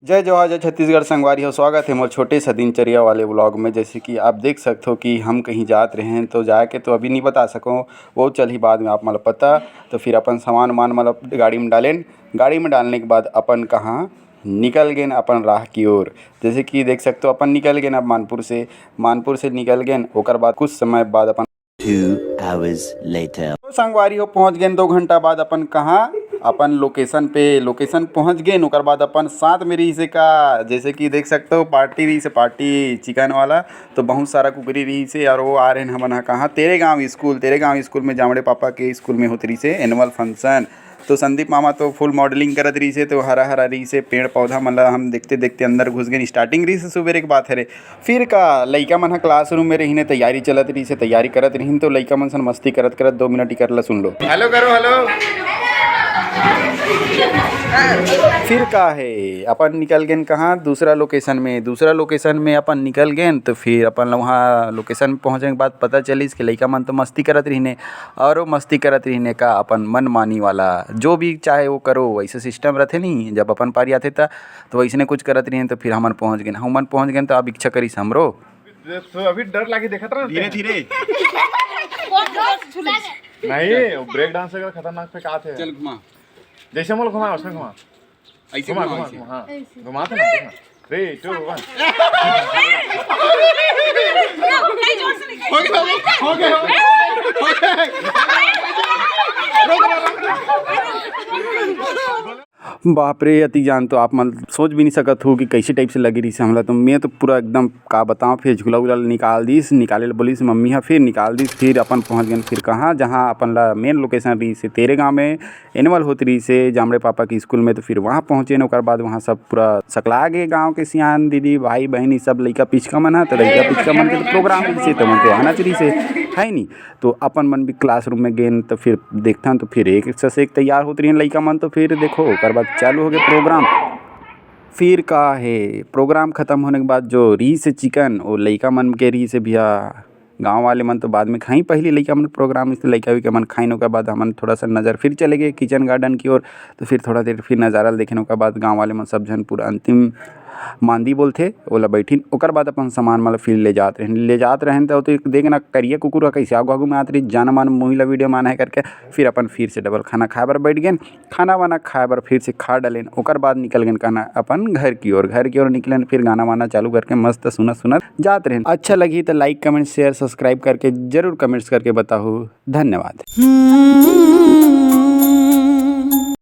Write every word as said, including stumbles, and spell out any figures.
जय जोहार, जय छत्तीसगढ़ संगवारी हो। स्वागत हे मोर छोटे से दिनचर्या वाले vlog में। जैसे कि आप देख सकत हो कि हम कहीं जात रहेन, तो जाके तो अभी नहीं बता सकों, वो चलही बाद में आप मन ला पता। तो फिर अपन सामान वामान मन ला गाड़ी में डालेन, गाड़ी में डालने के बाद अपन कहाँ निकल गेन अपन राह की ओर। जैसे कि देख सकत हो, अपन निकल गेन अब मानपुर से, मानपुर से निकल गेन, ओकर बाद कुछ समय बाद अपन Two hours later. तो संगवारी हो, पहुँच गेन दो घंटा बाद अपन कहाँ, अपन location पे, location पहुँच गेन। ओकर बाद अपन साथ में रहिसे का, जैसे कि देख सकत हो, party रहिसे, party chicken वाला। तो बहुत सारा कुकरी रहिसे और वो आ रहेन हमन हा कहाँ, तेरे गाँव स्कूल। तेरे गाँव स्कूल में जामड़े पापा के स्कूल में होत रहिसे annual function। तो संदीप मामा तो full modeling करत रहिसे, तो हरा हरा रहिसे, पेड़ पौधा मन ला हम देखते देखते अंदर घुस गेन। Starting रहिसे सुबेरे के बात हरे, फिर का लइका मन ह classroom में रहिने, तैयारी चलत रहिसे, तैयारी करत रहिन, तो लइका मन सन मस्ती करत करत दो मिनट इकर ला सुन लो। Hello करो, hello। फिर का हे, अपन निकल गेन कहाँ, दूसरा location में। दूसरा location में अपन निकल गेन, तो फिर अपन ला वहाँ location में पहुँचे के बाद पता चलिस कि लइका मन तो मस्ती करत रहिने, और वो मस्ती करत रहिने का अपन मनमानी वाला, जो भी चाहे वो करो, वैसे system रथे नहीं। जब अपन पारी आथे त तो वैसने कुछ करत रहिन, तो फिर हमन पहुँच गेन। हमन पहुँच गेन, तो अब इच्छा करिस हमरो। तो अभी डर लागे, देखत रह धीरे धीरे। नहीं, वो break dance अगर खतरनाक पे का थे। चल घुमा। जैसे मोला घुमा, वैसे घुमा। ऐसे घुमा, घुमा, घुमा, ऐसे। घुमा, हाँ। घुमा तो ना, घुमा। Three, two, one। हो गया, हो गया, हो गया, हो गया। बाप रे, अति जान तो आप मन सोच भी नहीं सकत हो कि कैसे type से लगी रहिसे हमला। तो मैं तो पूरा एकदम का बताऊँ, फिर झूला उला निकाल दिस, निकाले ल बोलिस मम्मी हा, फिर निकाल दिस। फिर अपन पहुँच गेन फिर कहाँ, जहाँ अपन ला main location रहिसे तेरे गाँव में annual होत रहिसे जामड़े पापा के स्कूल में। तो फिर वहाँ पहुँचेन, ओकर बाद वहाँ सब पूरा सकला गे गाँव के सियान दीदी भाई बहन, ई सब लइका पिचका मन हा। तो लइका पिचका मन के तो program रहिसे, तो मन तो आना चाहिए से, है नी। तो अपन मन भी classroom में गेन, तो फिर देखथन, तो फिर एक से एक तैयार होत रहिन लइका मन। तो फिर देखो, ओकर बाद चालू हो गए program। फिर का हे, program खत्म होने के बाद जो रहिसे chicken, वो लइका मन के रहिसे भैया। गाँव वाले मन तो बाद में खाई, पहली लइका मन program, इसलिए लइका वइका मन खाइन, ओकर बाद हमन थोड़ा सा नज़र फिर चले गए kitchen garden की ओर। तो फिर थोड़ा देर फिर नज़ारा ल देखेन, ओकर बाद गाँव वाले मन सब झन पूरा अंतिम मांदी बोलथे, ओला बैठिन। ओकर बाद अपन सामान मन ल फिर ले जात रहेन, ले जात रहेन, त ओती देख ना करिया कुकुर ह कइसे आगू आगू में आत रहिस, जाना मन मुही ला video माना है करके। फिर अपन फिर से double खाना खाए बर बैठ गेन, खाना वाना खाए बर फिर से खा डलेन। ओकर बाद निकल गेन कहना अपन घर की ओर, घर की ओर निकलेन, फिर गाना वाना चालू करके मस्त सुनत सुनत जात रहेन। अच्छा लगही त like, comment, share, subscribe करके जरूर comments करके बताहू। धन्यवाद।